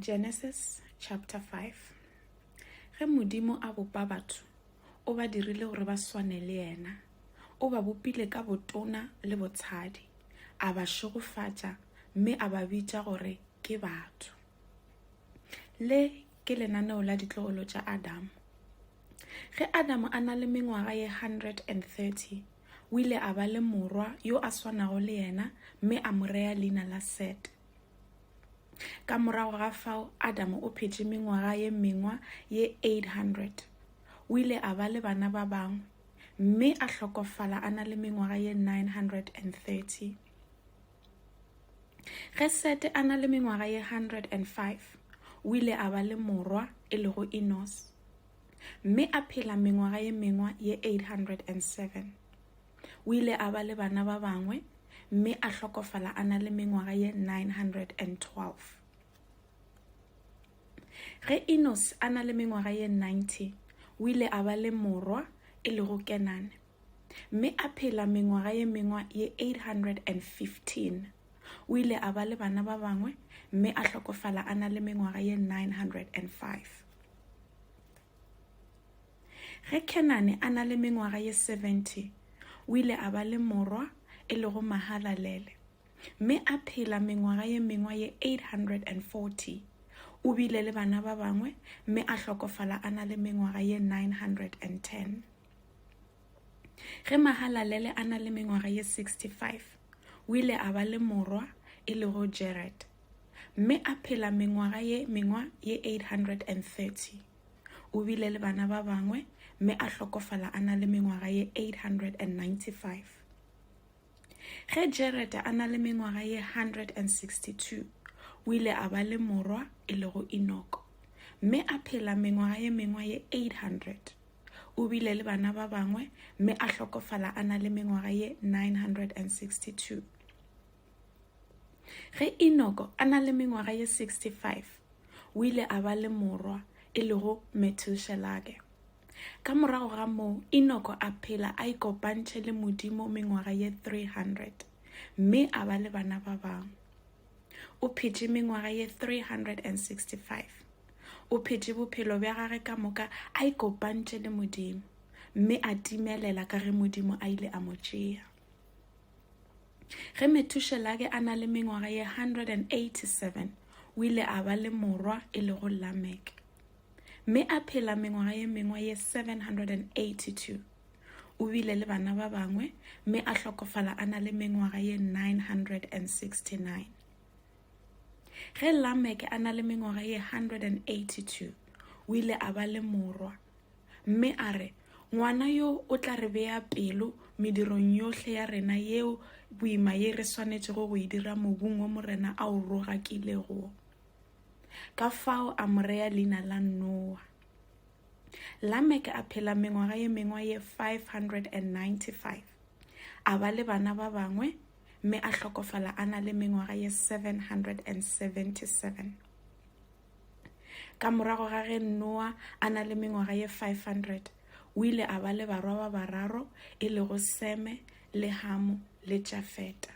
Genesis chapter 5 Ge Modimo a bopa batho, o ba dirile gore ba swane le yena. O ba bopile ka botona le botshadi, a ba šegofatša mme a ba bitša gore ke batho. Le ke lenaneo la ditlogolo tša Adamo. Ge Adamo a na le mengwaga ye 130, o ile a ba le morwa yo a swanago le yena mme a mo rea leina la Sete. Ka morago ga fao Adamo o phetše mengwaga ye mengwa ye 800. O ile a ba le bana ba bangwe mme a hlokofala a na le mengwaga ye 930. Ge Sete a na le mengwaga ye 105, o ile a ba le morwa e lego Enos, mme a phela mengwaga ye mengwa ye 807. O ile a ba le bana ba bangwe mme a hlokofala a na le mengwaga ye 912. Ge Enos a na le mengwaga ye 90, o ile a ba le morwa e lego Kenane, mme a phela mengwaga ye mengwa ye 815. O ile a ba le bana ba bangwe mme a hlokofala a na le mengwaga ye 905. Ge Kenane a na le mengwaga ye 70, o ile a ba le morwa e lego Mahalalele, mme a phela mengwaga ye mengwe ye 840. O bile le bana ba bangwe mme a hlokofala a na le mengwaga ye 910. Ge Mahalalele a na le mengwaga ye 65, o ile a ba le morwa e lego Jared, mme a phela mengwaga ye mengwe ye 830. O bile le bana ba bangwe mme a hlokofala a na le mengwaga ye 895. Ge Jared a na le mengwaga ye 162, o ile a ba le morwa e lego Enoko, mme a phela mengwaga ye mengwe ye 800. O bile le bana ba bangwe mme a hlokofala a na le mengwaga ye 962. Ge Enoko a na le mengwaga ye 65, o ile a ba le morwa e lego Metushelage. Ka morago ga moo Enoko a phela a ikopantšhe le Modimo mengwaga ye 300 mme a ba le bana ba bangwe. O phetše mengwaga ye 365. O phetše bophelo bja gage ka moka a ikopantše le Modimo mme a timelela ka ge Modimo a ile a mo tšea. Ge Metushelage a na le mengwaga ye 187, o ile a ba le morwa e lego Lamek, mme a phela mengwaga ye mengwe ye 782. O bile le bana ba bangwe mme a hlokofala a na le mengwaga ye 969. Ge Lamek a na le mengwaga ye 182, o ile a ba le morwa Mme a re, Ngwana yo o tla re bea pelo medirong yohle ya rena yeo boima ye re swanetšego go e dira mobung wo Morena a o rogakilego. Ka fao a mo rea leina la Noa. Lameke a phela mengwaga ye mengwe ye 595. A ba le bana ba bangwe mme a hlokofala a na le mengwaga ye 777. Ka morago ga ge Noa a na le mengwaga ye 500, o ile a ba le barwa ba bararo e lego Seme le Hamo le Jafeta.